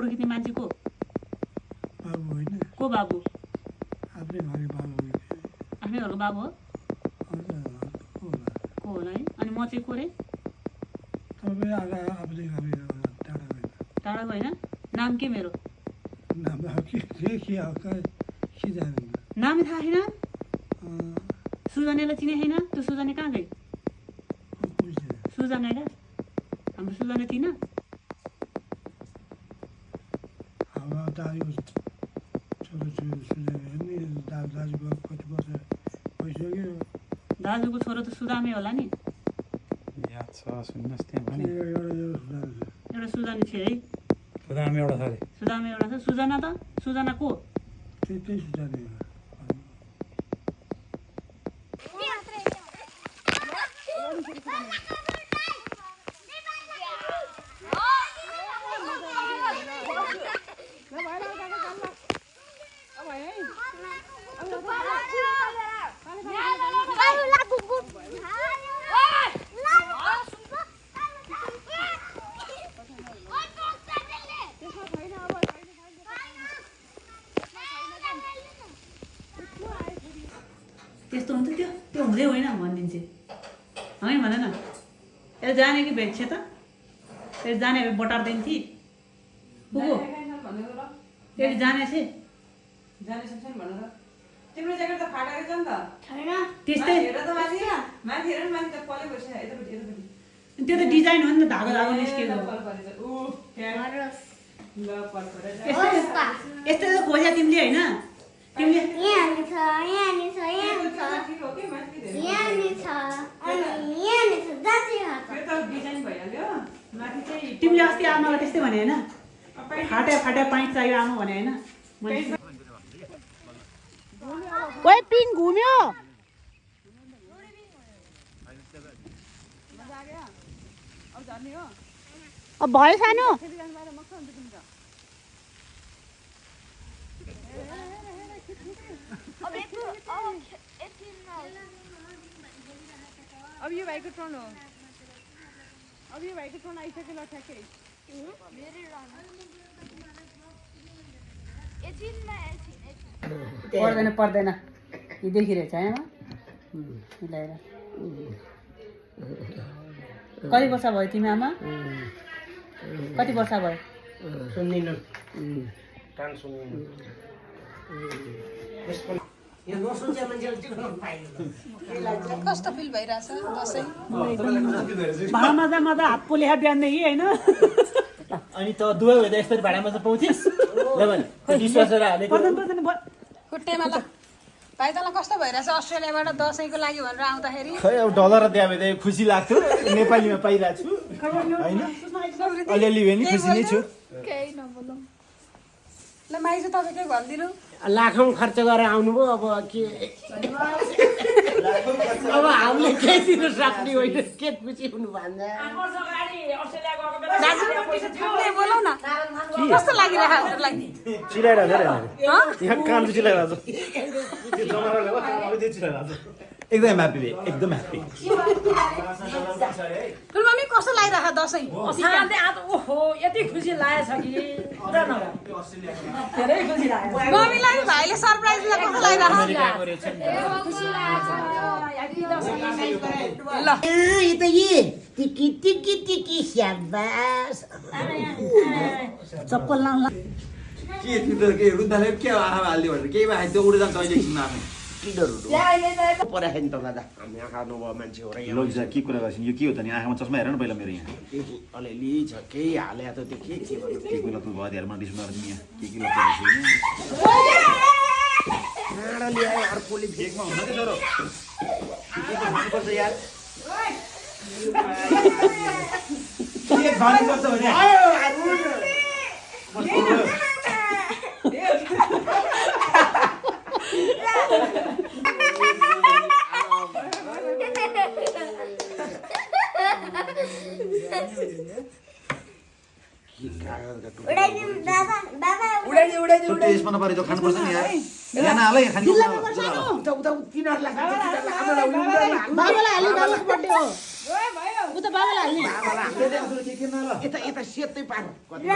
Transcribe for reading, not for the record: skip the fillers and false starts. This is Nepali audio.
पुर्खी ती मान्छे को बाबु होइन को बाबु आफ्नै घरको बाबु होइन आफ्नै घरको बाबु हो को होला को होला है अनि म चाहिँ को रे तपाईँ आफ्नै घरको टाढा होइन टाढाको होइन नाम के मेरो नाम के हो के जानु नामै थाहा छैन सुजनेलाई चिने छैन त्यो सुजने कहाँ गई सुजना क्या हाम्रो सुजना थिएन अब दाजु छोरो नि दाजुको कति वर्ष भइसक्यो दाजुको छोरो त सुदामे होला नि याद छ सुन्नुहोस् त्यहाँ भने एउटा सुजानी थियो है सुदामा एउटा छ अरे सुदामे एउटा छ सुजना त सुजना को त्यही सुजाने त्यस्तो हुन्छ त्यो त्यो हुँदै होइन भनिदिन्छ है भन न यसले जाने कि भेट्छ त त्यसले जाने भए बटार्दैन थिए पुगो त्यसले जाने थिए जाने सक्छ नि भन त तिम्रो ज्याकेट त फाटेको छ नि त छैन त्यस्तै हेर त माथि हेर न माथि त पले बसिरहेको यतापट्टि त्यो त डिजाइन हो नि त धागो धागो निस्केको यस्तै त खोज्या तिमीले होइन तिमीले तिमीले अस्ति आमालाई त्यस्तै भने होइन फाट्या पाइट चाहियो आमा भने होइन ओइ पिन घुम्यो अब भयो सानो अब यो भाइको टर्न हो अब यो भाइको टर्न आइसक्यो ल ठ्याक्कै पर्दैन पर्दैन यो देखिरहेछ है आमा मिलाएर कति वर्ष भयो तिमी आमा कति वर्ष भयो सुन्दिनँ कान सुन्दिनँ कस्तो फिल भइरहेछ दसैँ भाडामा त हात पोलेखा बिहान कि होइन अनि त दुवै हुँदा यसरी भाडामा त पाउँथिस् खुट्टेमा ल भाइ तँलाई कस्तो भइरहेछ अस्ट्रेलियाबाट दसैँको लागि भनेर आउँदाखेरि खै अब डलर दिए भने खुसी लाग्थ्यो नेपालीमा पाइरहेको छु होइन अलिअलि भए नि खुसी नै छु केही नबोलौँ ल माइजू तपाईँ के भनिदिनु लाखौँ खर्च गरेर आउनुभयो अब के अब हामीले केही दिनु सक्ने होइन के खुसी हुनु भन्छ बोलौ न कस्तो लागिरहेको हजुरलाई चिलाइरहेको छ यहाँ काम चिलाइरहेको छ एकदम ह्याप्पी भए एकदम ह्याप्पी ठुलमम्मी कस्तो लागिरहेको दसैँ ओहो यति खुसी लागेछ कि धेरै खुसी लाग्यो मम्मीलाई भाइले सरप्राइज दिएको कस्तो लागिरहेको ल चप्पल लाउला के तिम्रो के रुद्धाले के आँखा हाल्दियो भनेर केही भए त्यो उडेर तैँले एकछिन आफ्नो पराखे नि तपाईँलाई त हामी आँखा नभए मान्छे हो र लगिजा के कुरा गर्छन् यो के हो त नि आँखामा चस्मा हेर न पहिला मेरो यहाँ अलिअलि छ केही हाले त त्यो के के भन्नु के कुरा त भयो हेरमा डिस्मा यहाँ के ल्यायो अर्कोले भेगमा हुन त छोरो के भन्नुपर्छ यार के भन्नुपर्छ भने छुट्टै यसमा नपारे त खानुपर्छ नि यार यहाँ नहाल यहाँ खाने बाबालाई हाल्नु बर्थडे हो उता बाबालाई हाल्ने बाबालाई हामीले के के न ल यता यता सेतै पार कति